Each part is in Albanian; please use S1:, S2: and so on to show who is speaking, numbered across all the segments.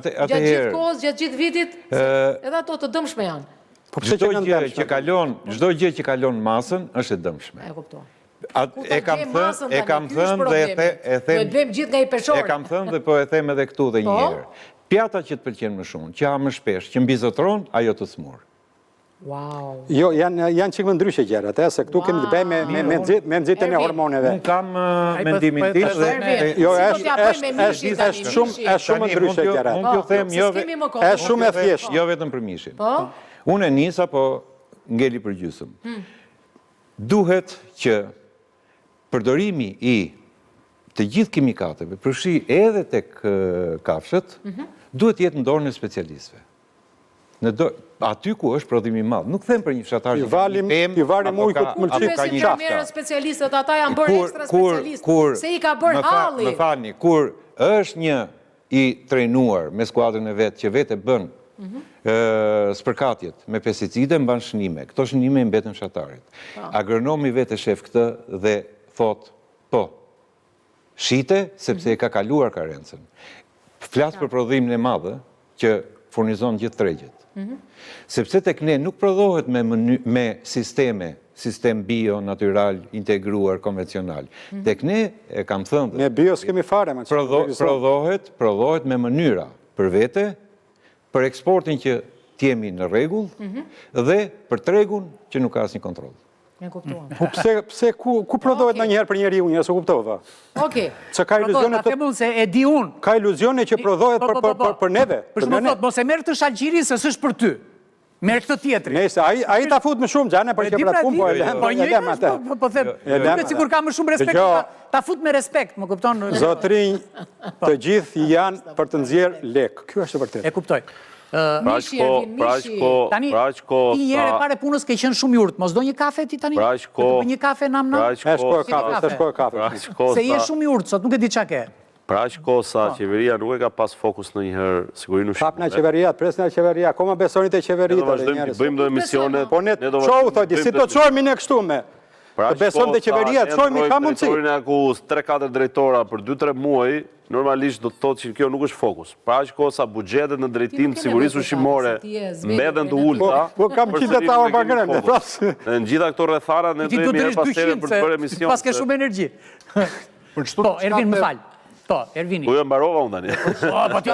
S1: Gjatë gjithë kohës, gjatë gjithë vitit, edhe ato të dëmshme janë.
S2: Po pse çdo gjë që kalon, çdo gjë që kalon masën është e dëmshme.
S1: E kuptoj.
S2: E kam thënë, e kam thënë dhe e them,
S1: e bëjmë gjithë nga i peshore.
S2: E kam thënë dhe po e them edhe këtu dhe një po? herë. Pjata që të pëlqen më shumë, që ha më shpesh, që mbizotëron, ajo të sëmur.
S1: Wow.
S3: Jo, janë janë çik më ndryshe gjërat, ëh, se këtu kemi të bëjmë me me me nxit me nxitjen e hormoneve.
S2: Unë kam mendimin tim
S3: dhe jo, është është është është shumë është shumë ndryshe gjërat.
S2: Mund t'ju po, them jo
S3: është shumë e thjeshtë.
S2: Jo vetëm për mishin.
S1: Po.
S2: Unë e nisa, po ngeli për gjysmë. Hmm. Duhet që përdorimi i të gjithë kimikateve, përfshi edhe tek kafshët, mhm. duhet të jetë në dorën e specialistëve. Në do, aty ku është prodhimi i madh. Nuk them për një fshatar
S3: që ka një pemë, i varim ujkut
S1: mëlçitë ka një fermerët specialistët, ata janë bërë ekstra specialistë, se i ka bërë halli.
S2: Më falni, kur është një i trejnuar me skuadrën e vet që vetë e bën mhm. spërkatjet me pesticide, mban shënime. Këto shënime i mbeten fshatarit. Po. Agronomi vetë e shef këtë dhe thotë, po, Shite sepse e ka kaluar karencën. Flas për prodhimin e madh që furnizon gjithë tregjet. Mhm. Sepse tek ne nuk prodhohet me me sisteme, sistem bio, natyral, integruar, konvencional. Mhm. Tek ne e kam thënë
S3: Ne bio s'kemi fare,
S2: më prodhohet, prodhohet me mënyra për vete, për eksportin që të jemi në rregull mhm. dhe për tregun që nuk ka asnjë kontroll.
S1: E kuptuam.
S3: Po pse pse ku ku prodhohet ndonjëherë për njeriun, ja s'e kuptova.
S1: Okej.
S3: Se ka iluzione
S4: të them unë se e di unë.
S3: Ka iluzione që prodhohet po, për po, po, për për neve.
S4: Për shembull thotë, mos e merr këtë shalqirin se s'është për ty. Merr këtë tjetrin.
S3: Nëse ai ai ta fut më shumë xhane për që pra punë po e lëm.
S4: Po një atë. Po, po them, duket sikur ka më shumë respekt, ta, ta fut me respekt, më kupton?
S3: Zotrinj, të gjithë janë për të nxjerr lek. Kjo është e vërtetë.
S4: E kuptoj.
S5: Pra aq kohë, pra aq kohë,
S4: Tani,
S5: pra aq kohë
S4: ti një herë e parë e punës ke qenë shumë i urtë. Mos do një kafe ti tani?
S5: Pra aq kohë.
S4: Të bëj një kafe nam nam?
S5: Pra aq kohë,
S3: kafe, kafe, kafe, kafe.
S5: Pra aq kohë.
S4: Se je shumë i urtë sot, nuk e di çka ke.
S5: Pra aq kohë sa po. qeveria nuk e ka pas fokus ndonjëherë sigurinë
S3: ushqimore. Prap nga qeveria, pres nga qeveria, akoma besoni te qeveria.
S5: Ne do vazhdojmë të bëjmë do emisione.
S3: Po ne çohu thotë, si do çohemi ne kështu me.
S5: Pra
S3: të besojmë te qeveria, të çohemi ka mundësi.
S5: Drejtorin e AKU-së, 3-4 drejtora për 2-3 muaj, normalisht do të thotë që kjo nuk është fokus. Pra aq kohë sa buxhetet në drejtim të sigurisë ushqimore mbeten të ulëta,
S3: po, po kam qitë ta orë pa
S5: fokus. Në gjitha këto rrethana ne do jemi herë pas here për të bërë emision.
S4: Paske shumë energji.
S6: Për çto
S4: Po, Ervin, më fal. Po, Ervini.
S5: Po jo, mbarova unë tani.
S4: Po, po ti.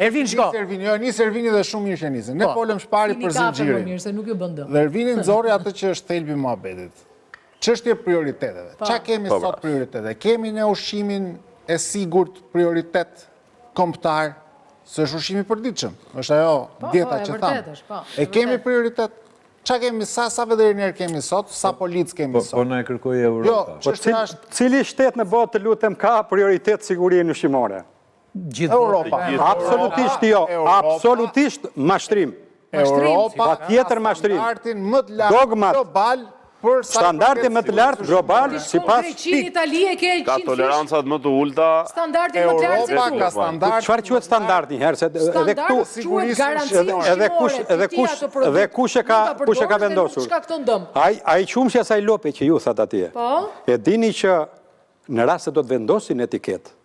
S4: Ervin shko.
S6: Ervini, jo, nis Ervini dhe shumë mirë që nisi. Ne po. folëm së pari për zinxhirin.
S1: Mirë, se nuk ju bën
S6: dëm. Dhe Ervini nxori atë që është thelbi i muhabetit. Çështje prioriteteve. Po. Ça kemi po, sot pra. prioritete? Kemi ne ushqimin e sigurt prioritet kombëtar, se është ushqimi i përditshëm. Është ajo po, dieta që thamë. E kemi prioritet Ça kemi, sa, sa veteriner kemi sot, sa po, policë kemi
S2: po,
S6: sot?
S2: Po na e kërkoi Europa.
S6: Jo,
S3: po, cil, cili shtet në botë të lutem ka prioritet sigurinë ushqimore?
S4: Gjithë
S6: Europa.
S3: Absolutisht jo, absolutisht mashtrim.
S6: Europa
S3: Patjetër mashtrim.
S6: Standardin më të lartë global
S3: për sa Standardi më të lartë global
S1: sipas Greqi, Itali e ke 100
S5: Ka tolerancat më të ulta.
S1: Standardi më të lartë
S6: se Europa ka standard.
S3: Çfarë quhet standardi një herë se edhe këtu
S1: quhet garanci
S3: edhe kush edhe kush edhe kush e ka kush e ka vendosur. Ai ai qumshi asaj lope që ju thatë atje.
S1: Po.
S3: E dini që në rast se do të vendosin etiketë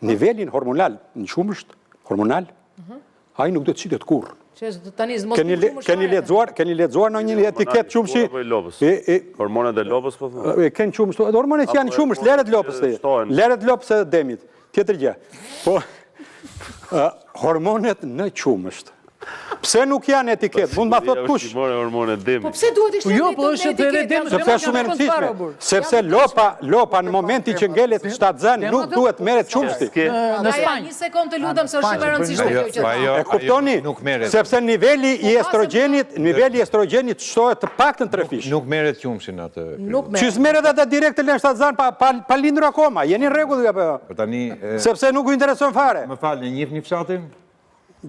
S3: Nivelin hormonal në qumësht, hormonal, mhm. ai nuk do të shitet kurrë.
S1: Keni,
S3: keni lexuar, keni lexuar në një etiketë qumshi?
S5: Hormonet e lopës po
S3: thonë. E kanë qumësht, hormonet që janë qumësht, lëre të lopës të. Lëre të lopës e demit. Tjetër gjë. Po hormonet në qumësht. Pse nuk janë etiketë? Mund ma thotë kush?
S1: Po pse duhet të
S4: shtojnë jo, po është edhe
S3: demi. Sepse është shumë e rëndësishme. Sepse lopa, lopa në momentin që ngelet shtatzënë nuk duhet merret qumështi.
S4: Në
S1: Spanjë. Një sekondë të lutem se është shumë e rëndësishme kjo që tha.
S3: E kuptoni? Sepse niveli i po, estrogjenit, niveli i estrogjenit shtohet të paktën trefish.
S2: Nuk merret qumështi në atë.
S1: Nuk merret.
S3: Qysh merret atë direkt të lënë shtatzënë pa pa pa lindur akoma. Jeni në rregull apo jo?
S2: Po tani
S3: Sepse nuk ju intereson fare.
S2: Më falni, njihni fshatin?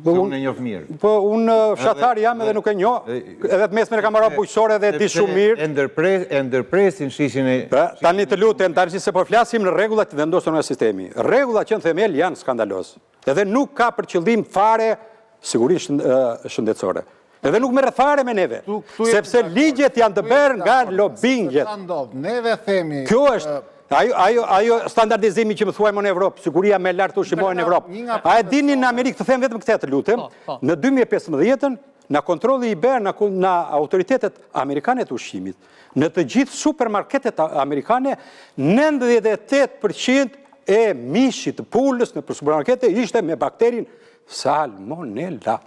S2: Po unë e njoh mirë.
S3: Po unë fshatar jam edhe nuk e njoh, edhe të mesmen e kam mbaruar bujqësore dhe e di shumë mirë.
S2: E ndërpres, e ndërpresin shishin e
S3: pra, tani të lutem, tani se po flasim në rregullat të vendosura nga sistemi. Rregullat që në themel janë skandaloze. Edhe nuk ka për qëllim fare sigurinë shëndetësore. Edhe nuk merret fare me neve. Sepse ligjet janë të bërë nga lobingjet.
S6: Neve themi
S3: Kjo është. Ajo, ajo, ajo standardizimi që më thuaj më në Evropë, siguria më e lartë ushqimore në Evropë. A e dini në Amerikë, të them vetëm këtë të lutem, po, po. në 2015-ën, nga kontrolli i bërë nga, nga autoritetet amerikane të ushqimit, në të gjithë supermarketet amerikane, 98% e mishit të pulës në supermarkete ishte me bakterin salmonella.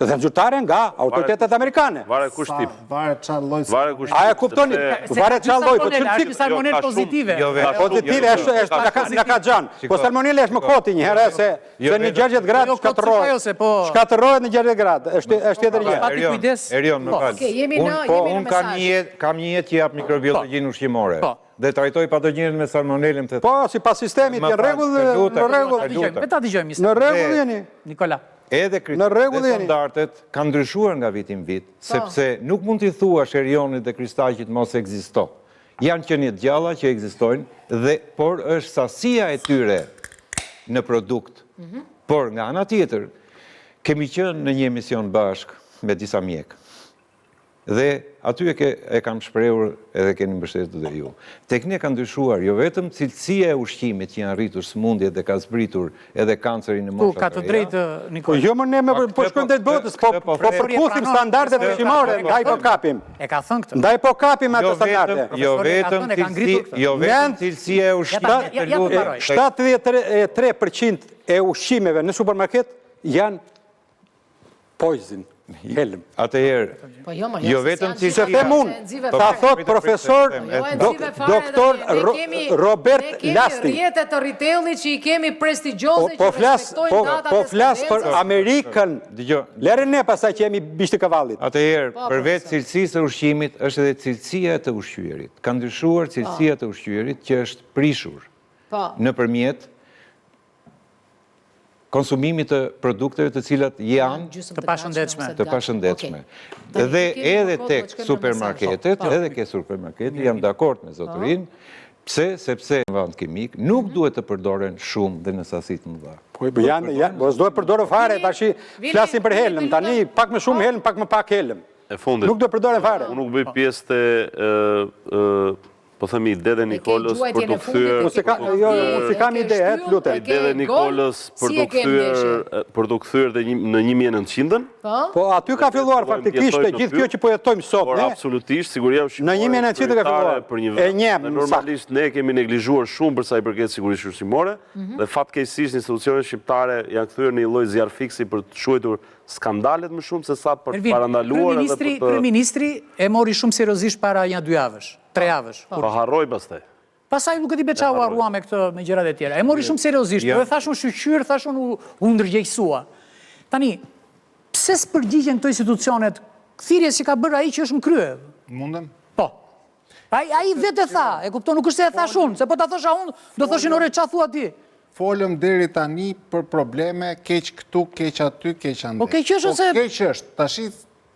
S3: Dhe zyrtare nga autoritetet amerikane.
S5: Varet kush tip.
S6: Varet çfarë lloj.
S5: Varet kush.
S3: A e kuptoni? Varet çfarë lloj, po çfarë
S4: tip? Salmonella pozitive.
S2: Jo,
S3: pozitive është është na ka na ka xhan. Po salmonella është më koti një herë se se në 60 gradë shkatërrohet.
S4: Po.
S3: Shkatërrohet në 60 gradë. Është është tjetër gjë.
S4: Pati kujdes.
S2: Erion, më fal.
S1: Jemi në
S2: po,
S1: jemi në
S2: mesazh. Unë kam një jetë, kam një jetë që jap mikrobiologjinë ushqimore.
S4: Po.
S2: Dhe trajtoj patogjenët me salmonelën
S3: të Po, sipas sistemit, në rregull, në rregull.
S4: Le ta dëgjojmë.
S3: Në rregull jeni.
S4: Nikola.
S2: Edhe kriteret dhe standardet kanë ndryshuar nga viti në vit, po. sepse nuk mund t'i thuash Erionit dhe Kristaqit mos ekzisto. Janë qenie të gjalla që ekzistojnë dhe por është sasia e tyre në produkt. Mhm. Por nga ana tjetër, kemi qenë në një emision bashkë me disa mjekë. Dhe aty e ke e kam shprehur edhe keni mbështetur dhe ju. Tek ne ka ndryshuar jo vetëm cilësia e ushqimit që janë rritur sëmundjet dhe ka zbritur edhe kanceri në
S4: mosha të reja. Ka të drejtë
S3: Nikola. Po jo më ne më po shkojmë drejt botës, po po përputhim standardet ushqimore, ndaj po kapim.
S4: E ka thënë këtë.
S3: Ndaj po kapim ato standarde.
S2: Jo vetëm cilësi, jo vetëm cilësia e ushqimit,
S4: të lutem.
S3: 73% e ushqimeve në supermarket janë Poison, helm.
S2: Atëherë,
S1: po jo,
S2: jo vetëm
S3: cilësia. S'e them unë, ta thotë profesor,
S1: po
S3: jo, doktor Robert Lustig.
S1: Ne kemi rrjetet të retailit që i kemi prestigjioze
S3: po, po që respektojnë po, datat Po flas për Amerikën. Lëre ne pastaj që jemi bishti kavallit.
S2: Atëherë, përveç cilësisë së ushqimit, është edhe cilësia e të ushqyerit. Ka ndryshuar cilësia e të ushqyerit që është prishur nëpërmjet konsumimit të produkteve të cilat janë
S4: të pashëndetshme.
S2: Të pashëndetshme. Dhe edhe tek supermarketet, edhe ke supermarketet, jam dakord me zotërinë, pse? Sepse konservantë kimikë nuk mhm. duhet të përdoren shumë dhe në sasi të
S3: mëdha. Po, po janë, janë, po s'duhet përdoren fare, tashi flasim për helm, tani pak më shumë helm, pak më pak helm.
S5: E fundit.
S3: Nuk duhet përdoren fare.
S5: Unë nuk bëj pjesë te Po themi idetë e Nikolës për t'u
S3: kthyer. Unë s'e kam, jo, jo, unë s'i kam ide, e, të lutem.
S5: Idetë e Nikolës për t'u kthyer, për t'u kthyer te në 1900-ën.
S1: Po.
S3: Po aty ka filluar faktikisht e gjithë kjo që po jetojmë sot,
S5: ne. Por absolutisht siguria
S3: ushqimore. Në 1900 ka filluar.
S5: Për një vend. E një, normalisht ne kemi neglizhuar shumë për sa i përket sigurisë ushqimore mhm. dhe fatkeqësisht institucionet shqiptare janë kthyer në një lloj zjarrfiksi për të shuajtur skandalet më shumë se sa për të parandaluar
S4: edhe për të Kryeministri e mori shumë seriozisht para nja dy javësh. Tre javësh.
S5: Po harroi pastaj.
S4: Pastaj nuk e di be ça u harrua me këtë me gjërat e tjera. E mori shumë seriozisht, po e thashë unë shyqyr, thashë unë u ndërgjegjësua. Tani, pse s'përgjigjen këto institucionet thirrjes që ka bërë ai që është në krye?
S6: Mundem?
S4: Po. Ai ai vetë e tha, e kupton, nuk është se e thashë unë, se po ta thosha unë, do thoshin ore ça thua ti?
S6: Folëm deri tani për probleme keq këtu, keq aty, keq andej.
S4: Po keq është
S6: po se keq është. Tashi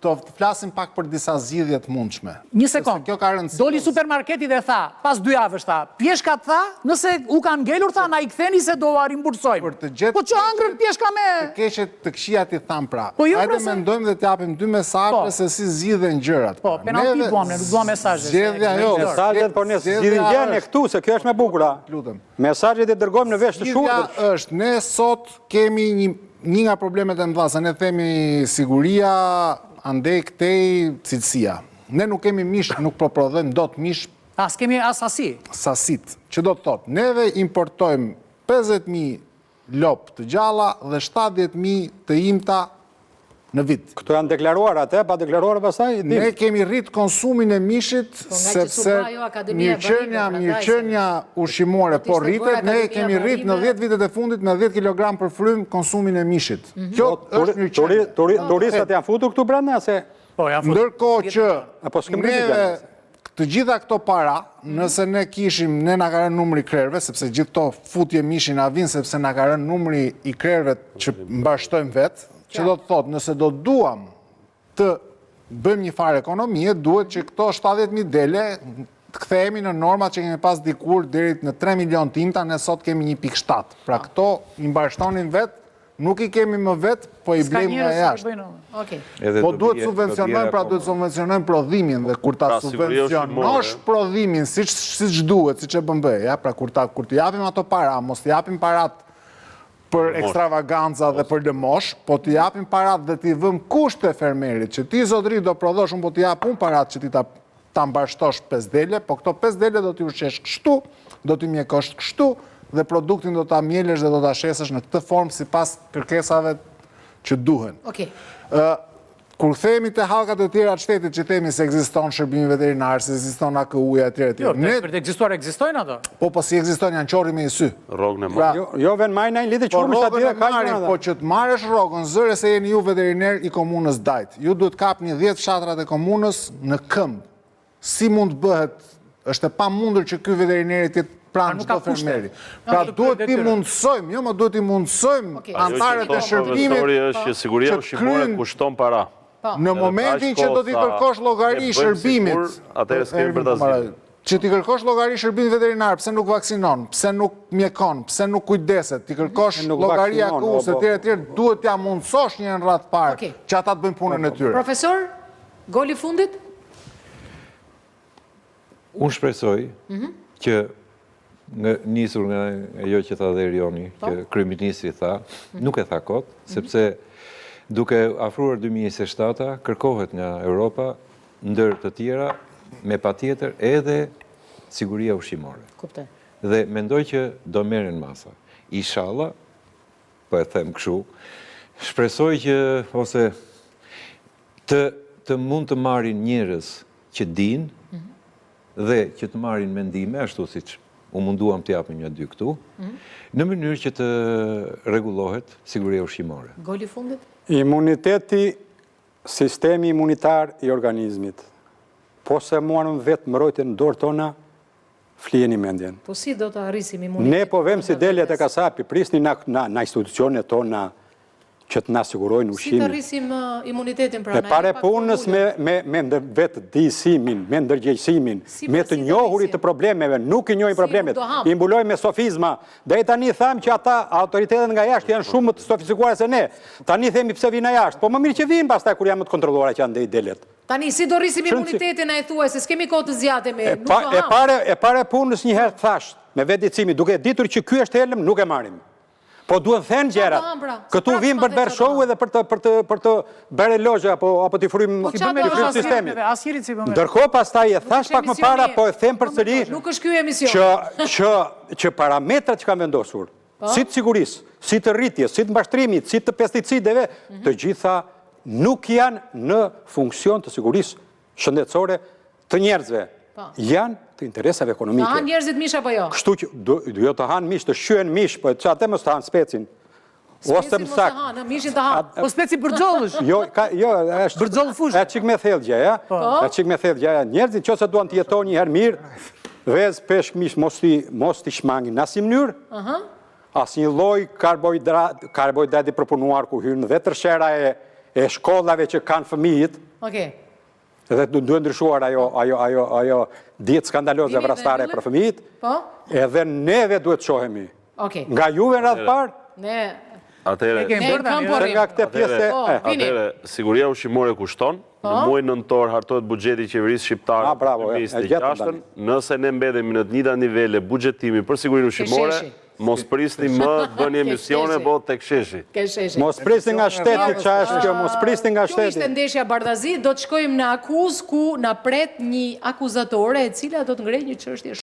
S6: Do të flasim pak për disa zgjidhje të mundshme.
S4: Një sekond.
S6: Kjo ka rëndësi.
S4: Doli supermarketi dhe tha, pas dy javësh tha, pjeshkat tha, nëse u kanë ngelur tha, na i ktheni se do ua rimbursojmë.
S6: Për të gjetë
S4: Po ça ngrënë pjeshka me
S6: Të keqet, të këqijat i thamë pra.
S4: Po jo
S6: pra
S4: se
S6: mendojmë dhe të japim dy mesazhe
S4: po.
S6: se si zgjidhen gjërat.
S4: Po, pra. penallti duam ne, nuk duam mesazhe.
S6: Zgjedhja jo.
S3: Mesazhet po ne zgjidhim gjë ne këtu se kjo është më e bukura.
S6: Lutem.
S3: Mesazhet i dërgojmë në vesh të
S6: shurdhër. Zgjidhja është ne sot kemi një një nga problemet e mëdha, se ne themi siguria, andej këtej cilësia. Ne nuk kemi mish, nuk po prodhojmë dot mish.
S4: A, s'kemi as sasi.
S6: Sasitë, që do të thotë, neve importojmë 50.000 lopë të gjalla dhe 70.000 të imta në vit.
S3: Këto janë deklaruar atë, pa deklaruar pastaj?
S6: Ne kemi rrit konsumin e mishit
S1: po,
S6: sepse mirëqenia, mirëqenia ushqimore po rritet, ne kemi rrit në 10 vitet e fundit me 10 kg për frymë konsumin e mishit.
S1: Mhm.
S6: Kjo është mirëqenie.
S3: Turistat janë futur këtu brenda se
S4: Po, janë futur.
S6: Ndërkohë që
S3: Apo s'kem
S6: neve të gjitha këto para, nëse ne kishim, ne na ka rënë numri i krerëve, sepse gjithë këto futje mishi na vijnë sepse na ka rënë numri i krerëve që mbarshtojmë vetë, që do të thotë, nëse do duam të bëjmë një farë ekonomie, duhet që këto 70.000 dele të kthehemi në normat që kemi pas dikur deri në 3 milion të imta, ne sot kemi 1.7. Pra këto i mbarshtonin vetë Nuk i kemi më vetë, po i blejmë nga jashtë. Po duhet subvencionojmë, pra duhet subvencionojmë prodhimin dhe kur ta pra, subvencionosh prodhimin siç duhet, siç e bën BE-ja, pra kur ta kur t'i japim ato para, mos t'i japim parat për ekstravaganca dhe për lëmoshë, po t'i japim parat dhe t'i vëmë kushte fermerit, që ti zotëri do prodhosh, unë po t'i jap unë parat që ti ta ta mbarshtosh 5 dele, po këto 5 dele do t'i ushqesh kështu, do t'i mjekosh kështu dhe produktin do ta mjelësh dhe do ta shesësh në këtë formë sipas kërkesave që duhen.
S1: Okej.
S6: Ë kur kthehemi te hallkat e tjera të shtetit që themi se ekziston shërbimi veterinar, se ekziston AKU-ja etj etj.
S4: Jo, ne për të ekzistuar ekzistojnë ato.
S6: Po po si ekzistojnë janë qorri me një sy.
S5: Rrogën e
S6: pra,
S5: marrin.
S3: Jo, jo ven marrin ai lidhje
S6: po
S3: qumësht aty
S6: rrogën e
S3: ka
S6: marrin, po që të marrësh rrogën, zëre se jeni ju veteriner i komunës Dajt. Ju duhet kapni 10 fshatrat e komunës në këmbë. Si mund të bëhet, është e pamundur që ky veterineri të jetë pranë
S4: nuk ka
S6: çdo
S4: kushte.
S6: fermeri. Pra duhet t'i mundësojmë, jo, më duhet t'i mundësojmë anëtarët e shërbimit
S5: Profesori është që siguria
S6: që të
S5: ushqimore
S6: kryejnë
S5: kushton para.
S6: Në momentin që do t'i kërkosh llogari shërbimit,
S5: atëherë s'kemi për ta zgjidhur.
S6: Që t'i kërkosh llogari shërbimit veterinar, pse nuk vaksinon, pse nuk mjekon, pse nuk kujdeset, t'i kërkosh llogari AKU-së etj etj, duhet t'ia mundësosh një në radhë të parë që ata të bëjnë punën e tyre.
S1: Profesor, goli i fundit?
S2: Unë shpresoj mhm. që në nisur nga ajo që tha dhe Erioni, po. që kryeministri tha, mhm. nuk e tha kot, mhm. sepse duke afruar 2027-a, kërkohet nga Europa, ndër të tjera, me patjetër edhe siguria ushqimore.
S1: Kuptoj.
S2: Dhe mendoj që do merren masa. Ishalla, po e them kështu, shpresoj që ose të të mund të marrin njerëz që dinë mm -hmm. dhe që të marrin mendime ashtu siç u munduam të japim një dy këtu, mm -hmm. në mënyrë që të rregullohet siguria ushqimore.
S1: Goli i fundit?
S3: Imuniteti, sistemi imunitar i organizmit. Po s'e morëm vetë mbrojtjen në dorë tona, flijeni mendjen.
S1: Po si do të rrisim imunitetin?
S3: Ne po vemi si delja te kasapi, prisni na, na, na institucionet tona që të na sigurojnë
S1: ushqimin. Si të rrisim uh, imunitetin pra?
S3: E para punës me, me, me vetëdijësimin, me ndërgjegjësimin, me të njohurit të problemeve, nuk i njohim problemet, i mbulojmë me sofizma. Deri tani thamë që ata autoritetet nga jashtë janë shumë më të sofistikuara se ne. Tani themi pse vijnë nga jashtë, po më mirë që vijnë pastaj kur janë më të kontrolluara që andej delet.
S1: Tani, si do rrisim imunitetin a e thuaj, se s'kemi kohë të zgjatemi, nuk do
S3: hamë. E para e punës një herë thashë, me vetëdijësimin, duke ditur që ky është helm, nuk e marrim. Po duhen thënë gjërat.
S1: Pra?
S3: Këtu vijmë për të bërë show edhe për të për të për të bërë elozhe apo apo t'i frymë
S1: po
S3: t'i frymë sistemit. Ndërkohë pastaj e thashë pak më para, po e them përsëri.
S1: Nuk është ky emision.
S3: Që që që parametrat që kanë vendosur, po. si të sigurisë, si të rritjes, si të mbarështimit, si të pesticideve, mhm. të gjitha nuk janë në funksion të sigurisë shëndetësore të njerëzve. Po. Janë të interesave ekonomike.
S1: Të hanë njerëzit mish apo jo?
S3: Kështu që, jo të hanë mish, të shqyen mish, po që atë mos të hanë specin.
S1: Ose më saktë. Mos të hanë, mishin të hanë.
S4: Po speci bërxollësh.
S3: Jo, ka, jo, është
S4: bërxoll fushë.
S3: Është çik më thellë gjëja. Po. Është çik më thellë gjëja. Njerëzit nëse duan të jetojnë një herë mirë, vezë, peshk, mish mos t'i mos t'i shmangin në asnjë mënyrë.
S1: Ëh.
S3: Asnjë lloj karbohidrat, karbohidrati përpunuar ku hyn dhe tërshera e e shkollave që kanë fëmijët.
S1: Okej.
S3: Dhe duhet ndryshuar ajo ajo ajo ajo dietë skandaloze vrastare për fëmijët.
S1: Po.
S3: Edhe neve duhet të çohemi.
S1: Okej.
S3: Nga juve në radhë të parë?
S1: Ne
S5: Atëherë,
S1: ne kemi bërë
S3: nga këtë pjesë.
S1: Po,
S5: Atëherë, siguria ushqimore kushton. Në po. muajin nëntor hartohet buxheti i qeverisë shqiptare.
S3: Ah, bravo, e
S5: gjetëm. Nëse ne mbetemi në të njëjtat nivele buxhetimi për sigurinë ushqimore, Mos prisni më të bëni emisione, po tek
S1: sheshi. Ke
S3: sheshi. Mos prisni nga shteti, ça është kjo, mos prisni nga shteti.
S1: Kjo ishte ndeshja bardhazi, do të shkojmë në akuzë ku na pret një akuzatore e cila do të ngrejë një çështje.